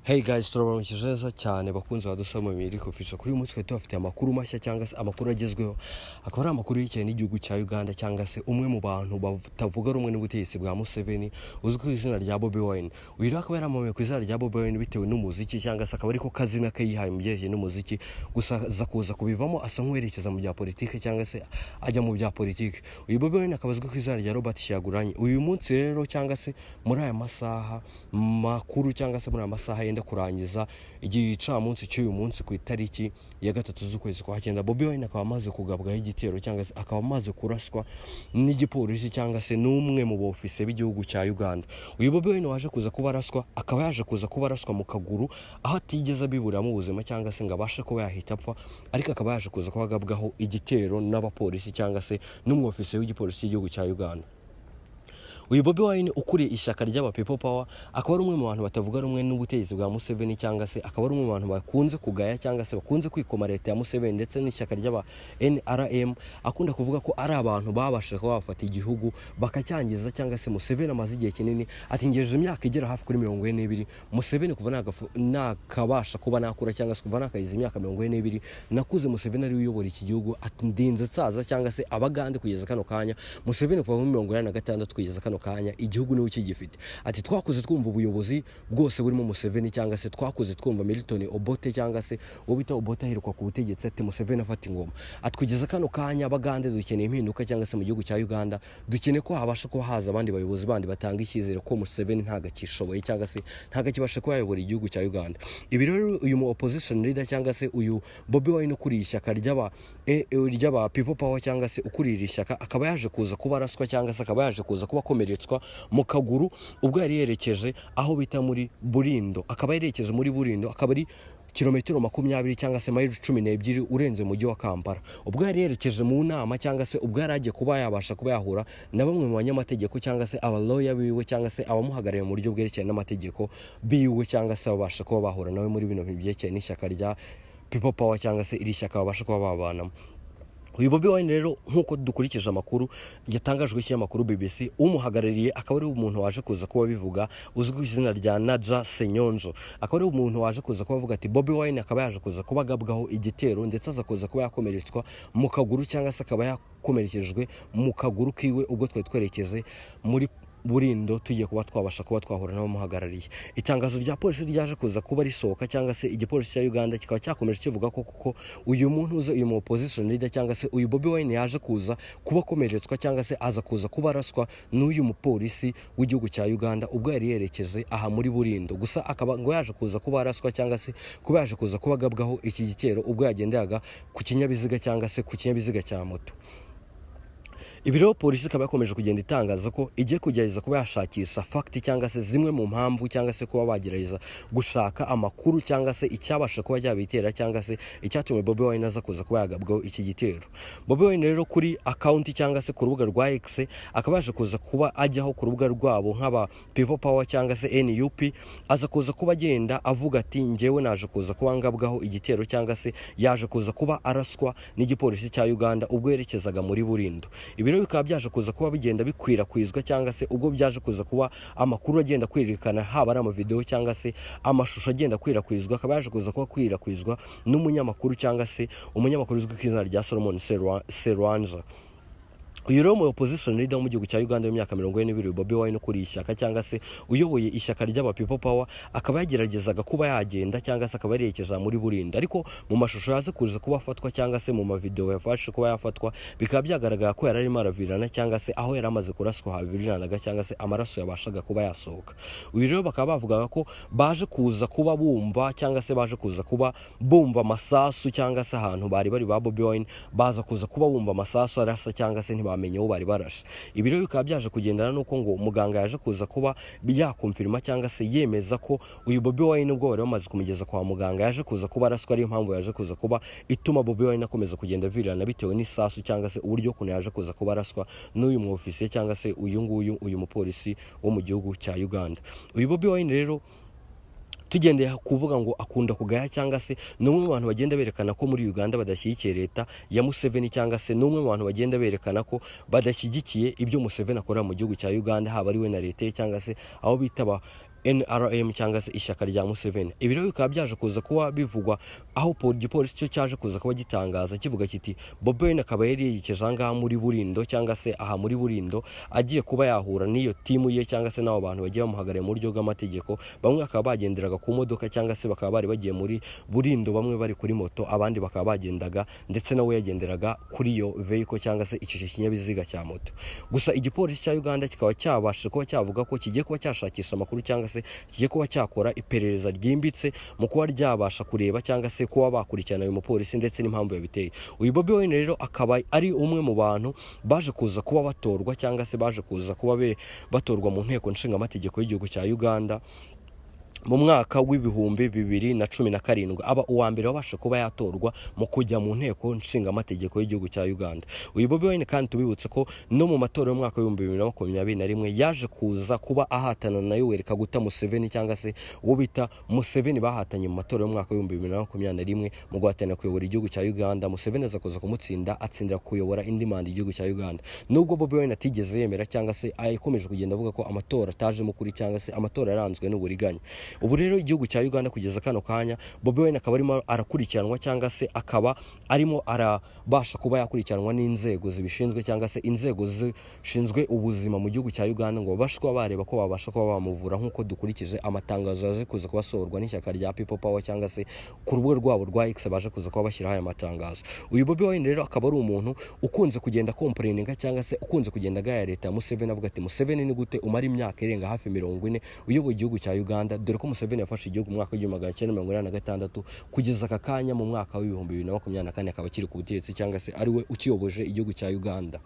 Hey guys, turabaramukije neza cyane bakunzi ba Dusoma Mibiri Official. Kuri uyu munsi twari tubafitiye amakuru mashya cyangwa se amakuru agezweho, akaba ari amakuru yerekeye n'igihugu cya Uganda, cyangwa se umwe mu bantu batavuga rumwe n'ubutegetsi bwa Museveni uzwi ku izina rya Bobi Wine. Uyu rero akaba yaramamaye ku izina rya Bobi Wine bitewe n'umuziki, cyangwa se akaba ariko kazina ke yihaye mu byerekeye n'umuziki. Gusa aza kuza kubivamo, asa nk'uwerekeza mu bya politike cyangwa se ajya mu bya politike. Uyu Bobi Wine akaba azwi ku izina rya Robert Kyagulanyi. Uyu munsi rero, cyangwa se muri aya masaha makuru, cyangwa se muri aya masaha yenda kurangiza igicamunsi cy'uyu munsi ku itariki ya 3 z'ukwezi kwa 9, Bobi Wine akaba amaze kugabwaho igitero, cyangwa se akaba amaze kuraswa n'igipolisi, cyangwa se n'umwe mu bofise b'igihugu cya Uganda. Uyu Bobi Wine waje kuza kuba araswa, akaba yaje kuza kuba araswa mu kaguru, aho atigeze abiburamo ubuzima cyangwa se ngo abashe kuba yahita apfa, ariko akaba yaje kuza kuba agabwaho igitero n'abapolisi cyangwa se n'umwofisiye w'igipolisi cy'igihugu cya Uganda. Uyu Bobi Wine ukuriye ishyaka ry'aba People Power akaba ari umwe mu bantu batavuga rumwe n'ubutegetsi bwa Museveni, cyangwa se akaba ari umwe mu bantu bakunze kugaya cyangwa se bakunze kwikoma leta ya Museveni ndetse n'ishyaka ry'aba NRM, akunda kuvuga ko ari abantu babashije kuba bafata igihugu bakacyangiza, cyangwa se Museveni amaze igihe kinini, ati ngejeje imyaka igera hafi kuri 42 Museveni kuva nakabasha kuba nakura, cyangwa se kuva nakagize imyaka 42 nakuze Museveni ari we uyobora iki gihugu, ati ndinze nsaza, cyangwa se Abagande kugeza kano kanya, Museveni kuva muri 86 kugeza kano kanya igihugu niwe ukigifite. Ati twakuze twumva ubuyobozi bwose burimo Museveni, cyangwa se twakuze twumva Milton Obote, cyangwa se uwo bita Obote aheruka ku butegetsi, ati Museveni afata ingoma, ati kugeza kano kanya Abagande dukeneye impinduka, cyangwa se mu gihugu cya Uganda dukeneye ko habasha kuba haza abandi bayobozi bandi batanga icyizere, ko Museveni ntabwo akishoboye cyangwa se ntabwo akibasha kuba yayobora igihugu cya Uganda. Ibi rero uyu mu opposition leader, cyangwa se uyu Bobi Wine ukuriye ishyaka ry'aba People Power, cyangwa se ukuriye iri shyaka, akaba yaje kuza kuba araswa, cyangwa se akaba yaje kuza kuba akomeretswa mu kaguru ubwo yari yerekeje aho bita muri Burindo. Akaba yerekeje muri Burindo, akaba ari kilometero 20 cyangwa se mayiro 12 urenze umujyi wa Kampala, ubwo yari yerekeje mu nama, cyangwa se ubwo yari agiye kuba yabasha kuba yahura na bamwe mu banyamategeko, cyangwa se abaloya biwe, cyangwa se abamuhagarariye mu buryo bwerekeye n'amategeko biwe, cyangwa se babasha kuba bahura nawe muri bino bintu byerekeye n'ishyaka rya People Power, cyangwa se iri shyaka babasha kuba babanamo. Uyu Bobi Wine rero, nk'uko dukurikije amakuru yatangajwe n'ikinyamakuru BBC, umuhagarariye akaba ari umuntu waje kuza kuba bivuga uzwi ku izina rya Naja Senyonjo, akaba ari umuntu waje kuza kuba avuga ati Bobi Wine akaba yaje kuza kuba agabwaho igitero, ndetse aza kuza kuba yakomeretswa mu kaguru, cyangwa se akaba yakomerekejwe mu kaguru kiwe ubwo twari twerekeje muri Burindo tugiye kuba twabasha kuba twahura n'abamuhagarariye. Itangazo rya polisi ryaje kuza kuba risohoka, cyangwa se igipolisi cya Uganda kikaba cyakomeje kivuga ko kuko uyu muntu uza, uyu mu opposition leader, cyangwa se uyu Bobi Wine yaje kuza kuba akomeretswa, cyangwa se aza kuza kuba araswa n'uyu mupolisi w'igihugu cya Uganda ubwo yari yerekeje aha muri Burindo. Gusa akaba ngo yaje kuza kuba araswa, cyangwa se kuba yaje kuza kuba agabwaho iki gitero ubwo yagenderaga ku kinyabiziga, cyangwa se ku kinyabiziga cya moto. Ibi rero polisi ikaba yakomeje kugenda itangaza ko igiye kugerageza kuba yashakisha fact, cyangwa se zimwe mu mpamvu, cyangwa se kuba bagerageza gushaka amakuru, cyangwa se icyabasha kuba cyabitera, cyangwa se icyatumye Bobi Wine aza kuza kuba yagabwaho iki gitero. Bobi Wine rero kuri account, cyangwa se ku rubuga rwa X, akaba yaje kuza kuba ajyaho ku rubuga rwabo nk'aba People Power cyangwa se NUP, aza kuza kuba agenda avuga ati njyewe naje kuza kuba ngabwaho igitero, cyangwa se yaje kuza kuba araswa n'igipolisi cya Uganda ubwo yerekezaga muri Burindo. Ibi rero bikaba byaje kuza kuba bigenda bikwirakwizwa, cyangwa se ubwo byaje kuza kuba amakuru agenda kwerekana, haba ari amavideo cyangwa se amashusho agenda akwirakwizwa, akaba yaje kuza kuba akwirakwizwa n'umunyamakuru, cyangwa se umunyamakuru uzwi ku izina rya Solomon Serwanja. Uyu rero mu opposition leader wo mu gihugu cya Uganda w'imyaka 42, Bobi Wine ukuriye ishyaka, cyangwa se uyoboye ishyaka ry'aba People Power, akaba yageragezaga kuba yagenda, cyangwa se akaba yerekeza muri Burinda, ariko mu mashusho yaza kuza kuba afatwa, cyangwa se mu mavideo yafashe kuba yafatwa, bikaba byagaragara ko yari arimo aravirana, cyangwa se aho yari amaze kuraswa haviranaga, cyangwa se amaraso yabashaga kuba yasohoka. Uyu rero bakaba bavugaga ko baje kuza kuba bumva, cyangwa se baje kuza kuba bumva amasasu, cyangwa se ahantu bari bari ba Bobi Wine baza kuza kuba bumva amasasu arasa, cyangwa se ntibamenye uwo bari barashe. Ibi rero bikaba byaje kugendana n'uko ngo muganga yaje kuza kuba yakonfirima, cyangwa se yemeza ko uyu Bobi Wine ubwo bari bamaze kumugeza kwa muganga yaje kuza kuba araswa, ariyo mpamvu yaje kuza kuba ituma Bobi Wine akomeza kugenda avirirana bitewe n'isasu, cyangwa se uburyo ukuntu yaje kuza kuba araswa n'uyu mwofisiye, cyangwa se uyu nguyu, uyu mupolisi wo mu gihugu cya Uganda. Uyu Bobi Wine rero, tugendeye kuvuga ngo akunda kugaya, cyangwa se ni umwe mu bantu bagenda berekana ko muri Uganda badashyigikiye leta ya Museveni, cyangwa se ni umwe mu bantu bagenda berekana ko badashyigikiye ibyo Museveni akora mu gihugu cya Uganda, haba ari we na leta ye, cyangwa se aho bita ba NRM cyangwa se ishyaka rya Museveni. Ibi rero bikaba byaje kuza kuba bivugwa aho igipolisi cyo cyaje kuza kuba gitangaza kivuga kiti Bobi Wine akaba yari yerekeje aha ngaha muri Burindo, cyangwa se aha muri Burindo, agiye kuba yahura n'iyo timu ye cyangwa se n'abo bantu bagiye bamuhagarariye mu buryo bw'amategeko. Bamwe bakaba bagenderaga ku modoka cyangwa se bakaba bari bagiye muri Burindo, bamwe bari kuri moto, abandi bakaba bagendaga, ndetse nawe yagenderaga kuri iyo vehicle cyangwa se icyo kinyabiziga cya moto. Gusa igipolisi cya Uganda kikaba cyabashije kuba cyavuga ko kigiye kuba cyashakisha amakuru cyangwa se kigiye kuba cyakora iperereza ryimbitse mu kuba ryabasha kureba cyangwa se kuba bakurikirana uyu mupolisi ndetse n'impamvu yabiteye. Uyu Bobi Wine rero akaba ari umwe mu bantu baje kuza kuba batorwa cyangwa se baje kuza kuba batorwa mu nteko nshingamategeko y'igihugu cya Uganda mu mwaka w'2017, aba uwa mbere wabasha kuba yatorwa mu kujya mu nteko nshingamategeko y'igihugu cya Uganda. Uyu Bobi Wine kandi tubibutse ko no mu matora y'umwaka w'2021 yaje kuza kuba ahatana na Yoweri Kaguta Museveni, cyangwa se uwo bita Museveni bahatanye mu matora y'umwaka w'2021 mu guhatanira kuyobora igihugu cya Uganda. Museveni aza kuza kumutsinda, atsindira kuyobora indi manda igihugu cya Uganda, nubwo Bobi Wine atigeze yemera cyangwa se akomeje kugenda avuga ko amatora atajemo kuri cyangwa se amatora yaranzwe n'uburiganya. Ubu rero igihugu cya Uganda kugeza kano kanya, Bobi Wine akaba arimo arakurikiranwa cyangwa se akaba arimo arabasha kuba yakurikiranwa n'inzego zibishinzwe cyangwa se inzego zishinzwe ubuzima mu gihugu cya Uganda, ngo babashe kuba bareba ko babasha kuba bamuvura, nk'uko dukurikije amatangazo yaje kuza kuba asohorwa n'ishyaka rya People Power cyangwa se ku rubuga rwabo rwa X baje kuza kuba bashyiraho aya matangazo. Uyu Bobi Wine rero akaba ari umuntu ukunze kugenda complaininga cyangwa se ukunze kugenda agaya leta ya Museveni, avuga ati: "Museveni, ni gute umara imyaka irenga hafi 40 uyoboye igihugu cya Uganda?" Dore ko Museveni yafashe igihugu mu mwaka w'1986, kugeza aka kanya mu mwaka w'2024 akaba akiri ku butegetsi cyangwa se ari we ukiyoboje igihugu cya Uganda.